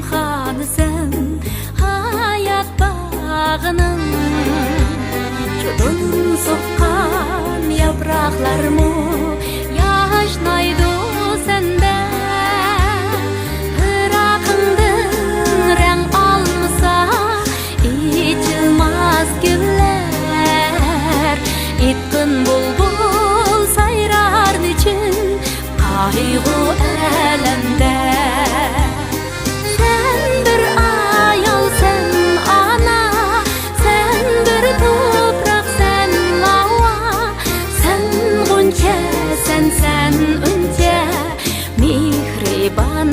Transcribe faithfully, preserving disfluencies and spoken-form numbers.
خانىسەن ھايات باغىنىڭ. جۇدۇن سوققان ياپراقلارمۇ ياشنايدۇ سەندە. پىراقىڭدىن رەڭ ئالمىسا، ئېچىلماس گۈللەر. ئېيتقىن بۇلبۇل سايرار نېچۈن قايغۇ ئەلەمدە. سەن بىر ئايال، سەن ئانا، سەن بىر توپراق، سەن لاۋا، سەن غۇنچە، سەن، سەن ئۈنچە، مېھرىبان